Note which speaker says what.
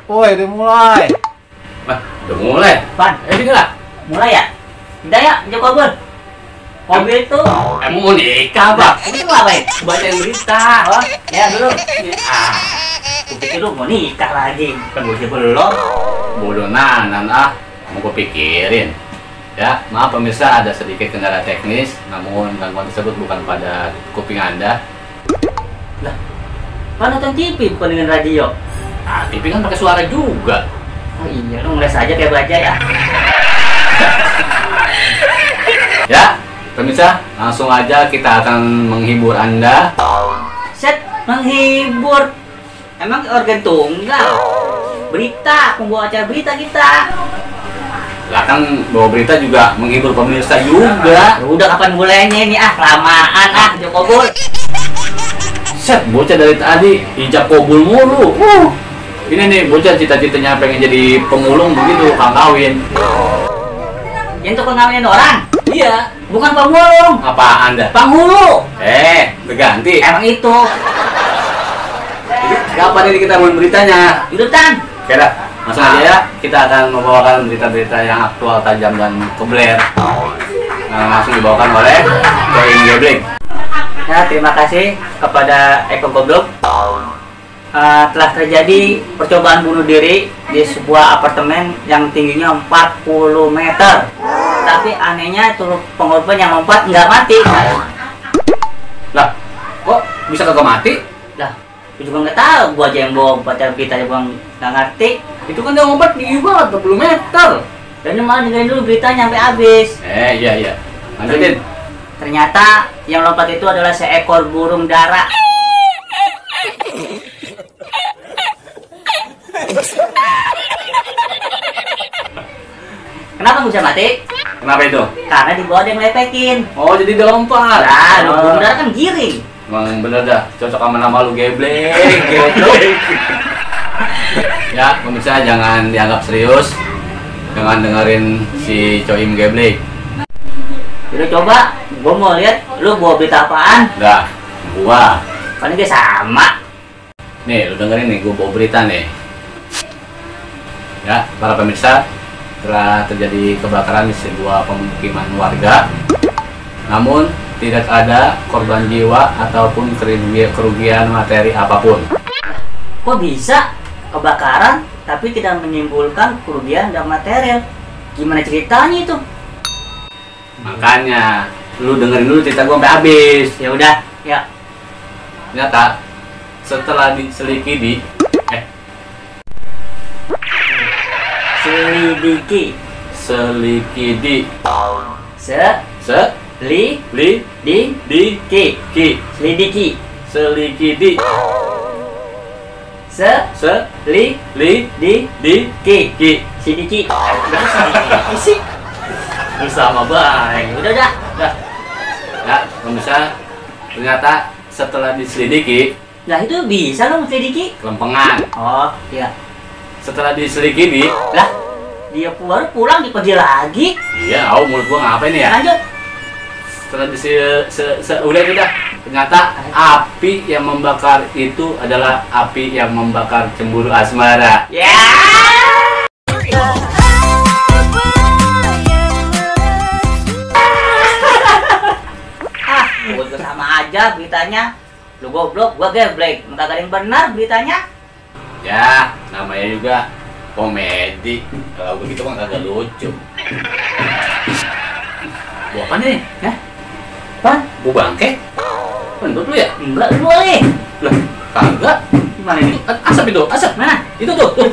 Speaker 1: Woi, udah mulai.
Speaker 2: Wah, udah mulai.
Speaker 3: Pan,
Speaker 2: Ini nggak?
Speaker 3: mulai ya? Udah ya, jam kabel. Mobil itu.
Speaker 2: Emang mau nikah, Pak?
Speaker 3: Itu apa ya?
Speaker 2: Bacain berita.
Speaker 3: Oh, ya dulu. Aku pikir lu mau nikah lagi. Kan gue belum.
Speaker 2: Bodoh nanan mau gue pikirin. Ya, maaf pemirsa ada sedikit kendala teknis, namun gangguan tersebut bukan pada kuping Anda.
Speaker 3: Lah, kan nonton TV bukan dengan radio.
Speaker 2: Nah, TV kan pakai suara juga.
Speaker 3: Oh iya, lu ngeles aja kayak baca ya.
Speaker 2: Ya, pemirsa, langsung aja kita akan menghibur Anda.
Speaker 3: Set, menghibur. Emang organ tunggal. Berita, pembawa acara berita kita.
Speaker 2: Lah kan bawa berita juga menghibur pemirsa juga.
Speaker 3: Ya udah kapan mulainya ini kelamaan Joko Bul.
Speaker 2: Set, bocah dari tadi hijab kobul mulu. Ini nih bocah cita-citanya pengen jadi pemulung begitu, kang kawin.
Speaker 3: Yang tukang ngawinin orang?
Speaker 2: Iya.
Speaker 3: Bukan pemulung.
Speaker 2: Apa Anda?
Speaker 3: Penghulu.
Speaker 2: Berganti.
Speaker 3: Emang itu.
Speaker 2: Jadi, kapan ini kita mulai beritanya?
Speaker 3: Urutan.
Speaker 2: Oke dah, langsung aja ya. Kita akan membawakan berita-berita yang aktual, tajam, dan kebler. Langsung dibawakan oleh Coim Geblek.
Speaker 3: Ya, terima kasih kepada Eko Goblok. Telah terjadi percobaan bunuh diri di sebuah apartemen yang tingginya 40 meter. Tapi anehnya itu pengorban yang lompat nggak mati.
Speaker 2: Lah, kok bisa kagak mati?
Speaker 3: Lah, aku juga nggak tahu. Gua aja yang bawa baca berita aja gua nggak ngerti.
Speaker 2: Itu kan dia lompat tinggi banget, 40 meter.
Speaker 3: Dan malah dengerin dulu beritanya sampai habis.
Speaker 2: Iya. Lanjutin.
Speaker 3: Ternyata yang lompat itu adalah seekor burung dara. Kenapa bisa mati?
Speaker 2: Kenapa itu?
Speaker 3: Karena di bawah ada yang lepekin.
Speaker 2: Oh, jadi dia lompat.
Speaker 3: Nah, burung dara kan giring.
Speaker 2: Emang bener dah, cocok sama nama lu Geblek. Ya, pemirsa jangan dianggap serius. Jangan dengerin si Coim Geblek.
Speaker 3: Udah coba, gua mau lihat lu bawa berita apaan.
Speaker 2: Enggak, gua.
Speaker 3: Paling dia sama.
Speaker 2: Nih, lu dengerin nih, gua bawa berita nih. Ya, para pemirsa, telah terjadi kebakaran di sebuah pemukiman warga. Namun, tidak ada korban jiwa ataupun kerugian materi apapun.
Speaker 3: Kok bisa kebakaran tapi tidak menimbulkan kerugian dan material? Gimana ceritanya itu?
Speaker 2: Makanya, lu dengerin dulu cerita gua sampai habis.
Speaker 3: Ya udah, ya.
Speaker 2: Ternyata setelah diselidiki
Speaker 3: Selidiki.
Speaker 2: Selidiki.
Speaker 3: Selidiki. Sidiki.
Speaker 2: Isi bersama baik.
Speaker 3: Udah.
Speaker 2: Ya, pemirsa, ternyata setelah diselidiki
Speaker 3: Lah itu bisa lo selidiki?
Speaker 2: kelempengan.
Speaker 3: Oh, iya.
Speaker 2: Setelah diselidiki
Speaker 3: Lah, dia baru pulang dipergi lagi.
Speaker 2: iya, mulut gua ngapain ya?
Speaker 3: Lanjut.
Speaker 2: Setelah udah itu dah. Ternyata api yang membakar itu adalah api yang membakar cemburu asmara.
Speaker 3: Ya. Gua sama aja beritanya. Lu goblok, gua geblek. Enggak ada yang benar beritanya.
Speaker 2: Ya, namanya juga komedi. Kalau begitu kan kagak lucu. Gua apa nih?
Speaker 3: Hah? Pan?
Speaker 2: Gua bangke? Pendut lu ya?
Speaker 3: Enggak lu boleh.
Speaker 2: Lah, kagak.
Speaker 3: Gimana ini?
Speaker 2: Asap itu, asap.
Speaker 3: Mana?
Speaker 2: Itu tuh.